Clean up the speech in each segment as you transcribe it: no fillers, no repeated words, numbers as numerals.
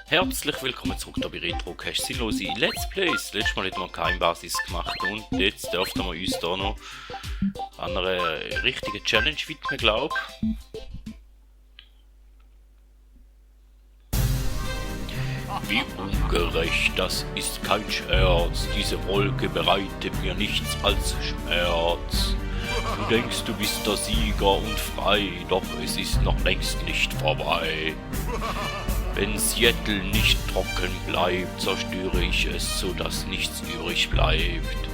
Herzlich willkommen zurück hier bei Retrocast. Sinnlose Let's Plays. Letztes Mal hätten wir keine Basis gemacht und jetzt dürften wir uns da noch andere richtige Challenge widmen, glaube ich. Wie ungerecht, das ist kein Scherz. Diese Wolke bereitet mir nichts als Schmerz. Du denkst, du bist der Sieger und frei, doch es ist noch längst nicht vorbei. Wenn Seattle nicht trocken bleibt, zerstöre ich es, sodass nichts übrig bleibt.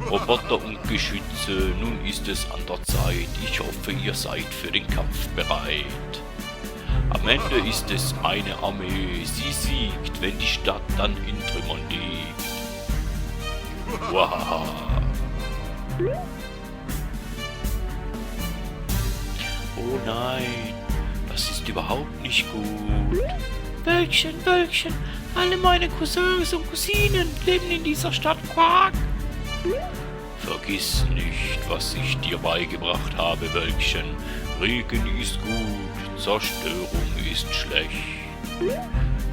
Roboter und Geschütze, nun ist es an der Zeit. Ich hoffe, ihr seid für den Kampf bereit. Am Ende ist es meine Armee. Sie siegt, wenn die Stadt dann in Trümmern liegt. Wahaha. Oh nein, das ist überhaupt nicht gut. Wölkchen, Wölkchen, alle meine Cousins und Cousinen leben in dieser Stadt Quark. Vergiss nicht, was ich dir beigebracht habe, Wölkchen. Regen ist gut, Zerstörung ist schlecht.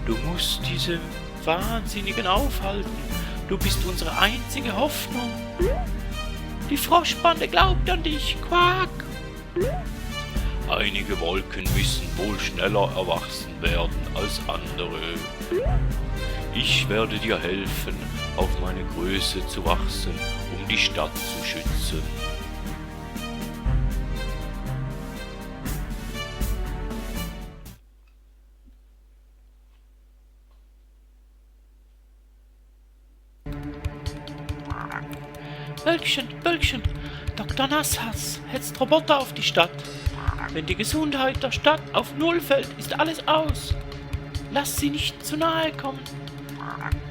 Du musst diese Wahnsinnigen aufhalten. Du bist unsere einzige Hoffnung. Die Froschbande glaubt an dich, Quark. Einige Wolken müssen wohl schneller erwachsen werden als andere. Ich werde dir helfen, auf meine Größe zu wachsen, um die Stadt zu schützen. Wölkchen, Wölkchen, Dr. Nasshass hetzt Roboter auf die Stadt. Wenn die Gesundheit der Stadt auf Null fällt, ist alles aus. Lass sie nicht zu nahe kommen.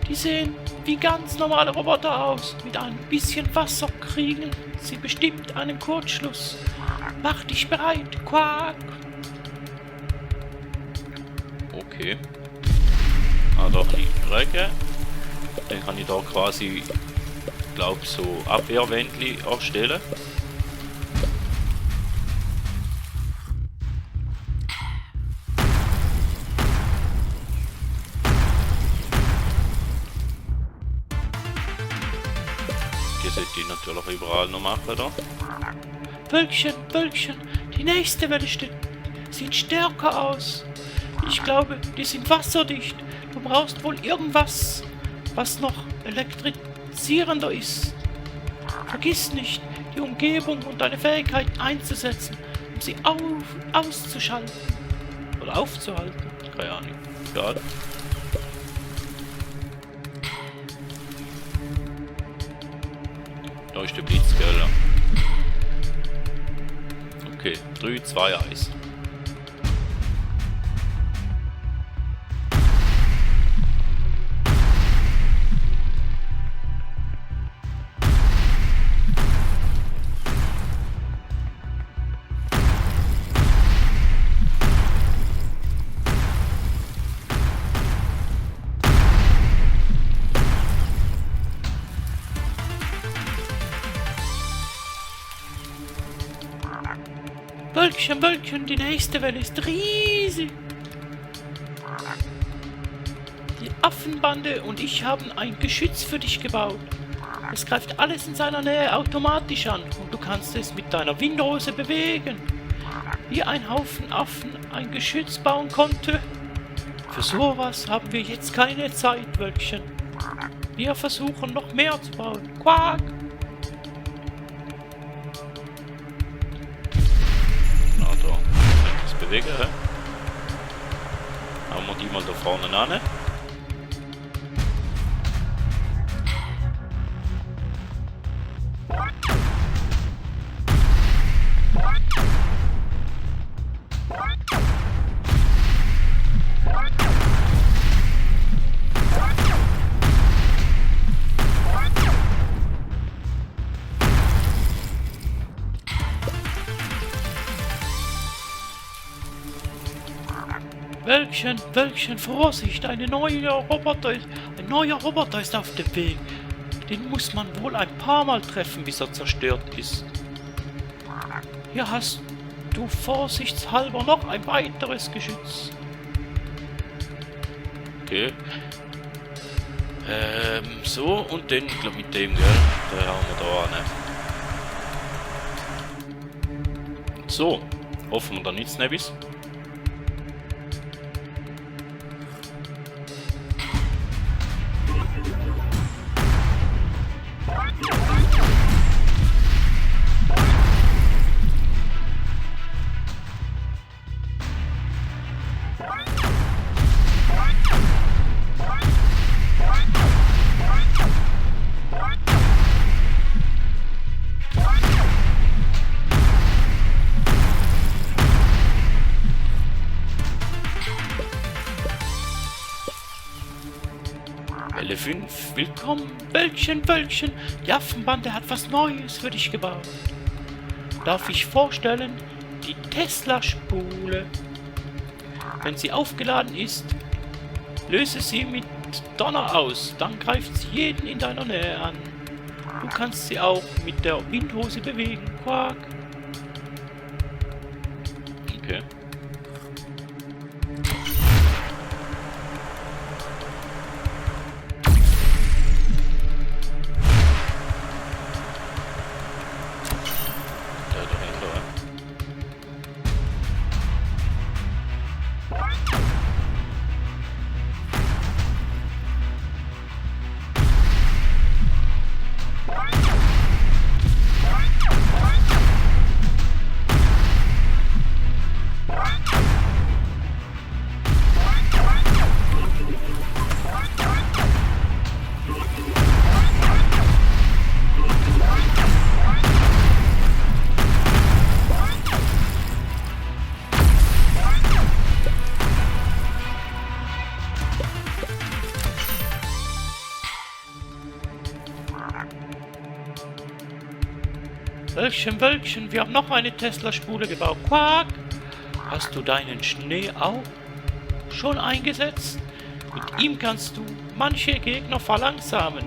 Die sehen wie ganz normale Roboter aus. Mit ein bisschen Wasser kriegen sie bestimmt einen Kurzschluss. Mach dich bereit, Quark. Okay. Ah, doch die Röcke. Dann kann ich da quasi, glaube so Abwehrwändli erstellen. Die sollte ich natürlich überall noch machen, da. Wölkchen, Wölkchen, die nächste Welle sieht stärker aus. Ich glaube, die sind wasserdicht. Du brauchst wohl irgendwas, was noch elektrisierender ist. Vergiss nicht, die Umgebung und deine Fähigkeit einzusetzen, um sie auszuschalten. Oder aufzuhalten. Keine Ahnung. Egal. Da ist der Blitz, gell? Okay, 3, 2, 1. Wölkchen, Wölkchen, die nächste Welle ist riesig. Die Affenbande und ich haben ein Geschütz für dich gebaut. Es greift alles in seiner Nähe automatisch an und du kannst es mit deiner Windrose bewegen. Wie ein Haufen Affen ein Geschütz bauen konnte. Für sowas haben wir jetzt keine Zeit, Wölkchen. Wir versuchen noch mehr zu bauen. Quark! Na da, das bewegen, hä? Hauen wir die mal da vorne an. Wölkchen, Wölkchen, Vorsicht, ein neuer Roboter ist auf dem Weg. Den muss man wohl ein paar Mal treffen, bis er zerstört ist. Hier hast du vorsichtshalber noch ein weiteres Geschütz. Okay. So, und dann, ich glaube mit dem, gell? Da haben wir da eine. So, hoffen wir da nichts Nebis. Welle 5, willkommen, Wölkchen, Wölkchen, die Affenbande hat was Neues für dich gebaut. Darf ich vorstellen, die Tesla-Spule. Wenn sie aufgeladen ist, löse sie mit Donner aus, dann greift sie jeden in deiner Nähe an. Du kannst sie auch mit der Windhose bewegen, Quack. Okay. Wölkchen, Wölkchen, wir haben noch eine Tesla-Spule gebaut. Quack! Hast du deinen Schnee auch schon eingesetzt? Mit ihm kannst du manche Gegner verlangsamen.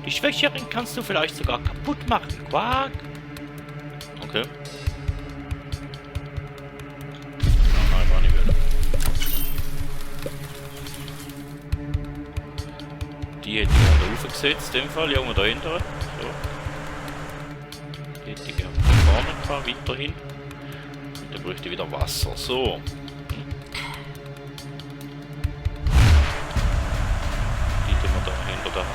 Die Schwächeren kannst du vielleicht sogar kaputt machen. Quack! Okay. Nein, war nicht wieder. Die hätte ich an der Ufer gesetzt, in dem Fall, irgendwo dahinter. So. Die hätte ich gerne vorne gefahren, weiterhin. Und dann bräuchte ich wieder Wasser. So. Die tun wir da hinter der.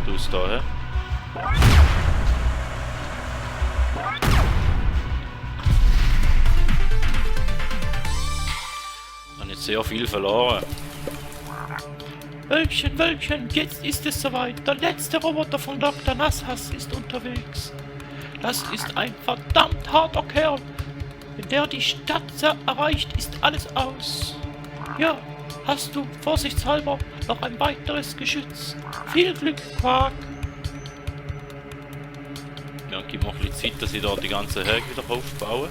Aus da, hä? Ich habe jetzt sehr viel verloren. Wölkchen, Wölkchen, jetzt ist es soweit. Der letzte Roboter von Dr. Nasshass ist unterwegs. Das ist ein verdammt harter Kerl. Wenn der die Stadt erreicht, ist alles aus. Ja, hast du vorsichtshalber noch ein weiteres Geschütz. Viel Glück, Quark. Ja, gib mir ein bisschen Zeit, dass ich da die ganze Herge wieder aufbaue.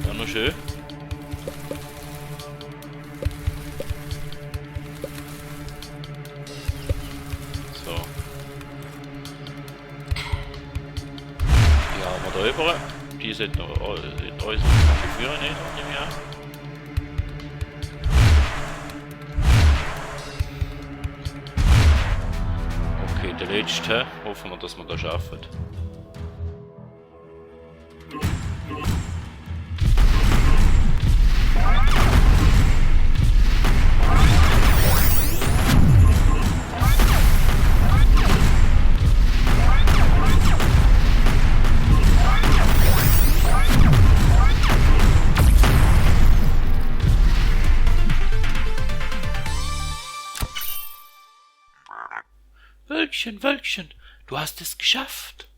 Ja, noch schön. So. Die haben wir da über. Die sollten uns führen, nicht, nehme ich an. Okay, der letzte. Hoffen wir, dass wir das schaffen. Wölkchen, Wölkchen, du hast es geschafft.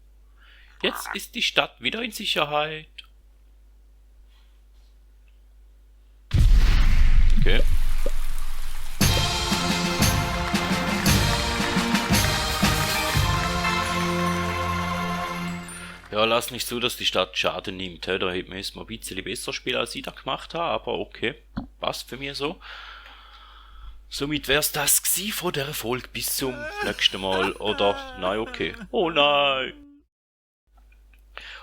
Jetzt ist die Stadt wieder in Sicherheit. Okay. Ja, lass nicht so, dass die Stadt Schaden nimmt. Da hätte man jetzt mal ein bisschen besser spielen, als ich da gemacht habe, aber okay, passt für mich so. Somit wär's das gsi von der Folge. Bis zum nächsten Mal, oder? Nein, okay. Oh nein!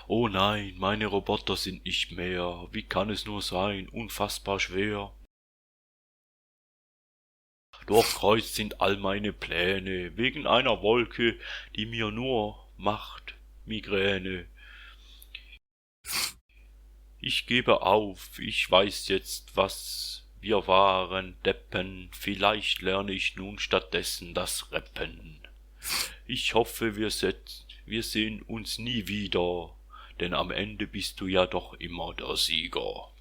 Oh nein, meine Roboter sind nicht mehr. Wie kann es nur sein? Unfassbar schwer. Durchkreuzt sind all meine Pläne, wegen einer Wolke, die mir nur macht Migräne. Ich gebe auf, ich weiß jetzt, was wir waren, Deppen, vielleicht lerne ich nun stattdessen das Rappen. Ich hoffe, wir sehen uns nie wieder, denn am Ende bist du ja doch immer der Sieger.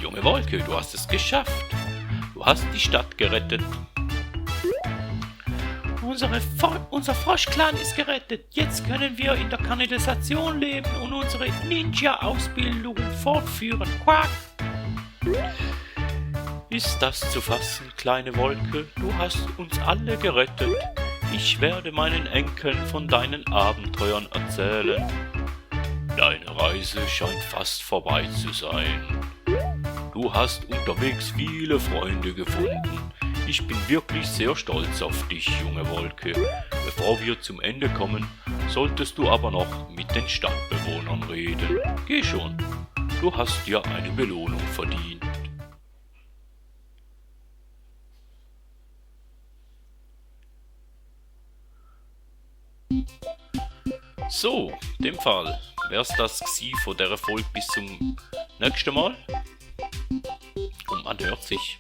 Junge Wolke, du hast es geschafft. Du hast die Stadt gerettet. Unser Froschclan ist gerettet. Jetzt können wir in der Kanalisation leben und unsere Ninja-Ausbildung fortführen. Quack! Ist das zu fassen, kleine Wolke? Du hast uns alle gerettet. Ich werde meinen Enkeln von deinen Abenteuern erzählen. Deine Reise scheint fast vorbei zu sein. Du hast unterwegs viele Freunde gefunden. Ich bin wirklich sehr stolz auf dich, junge Wolke. Bevor wir zum Ende kommen, solltest du aber noch mit den Stadtbewohnern reden. Geh schon, du hast dir eine Belohnung verdient. So, in dem Fall wär's das gsi von der Folge. Bis zum nächsten Mal. Und man hört sich.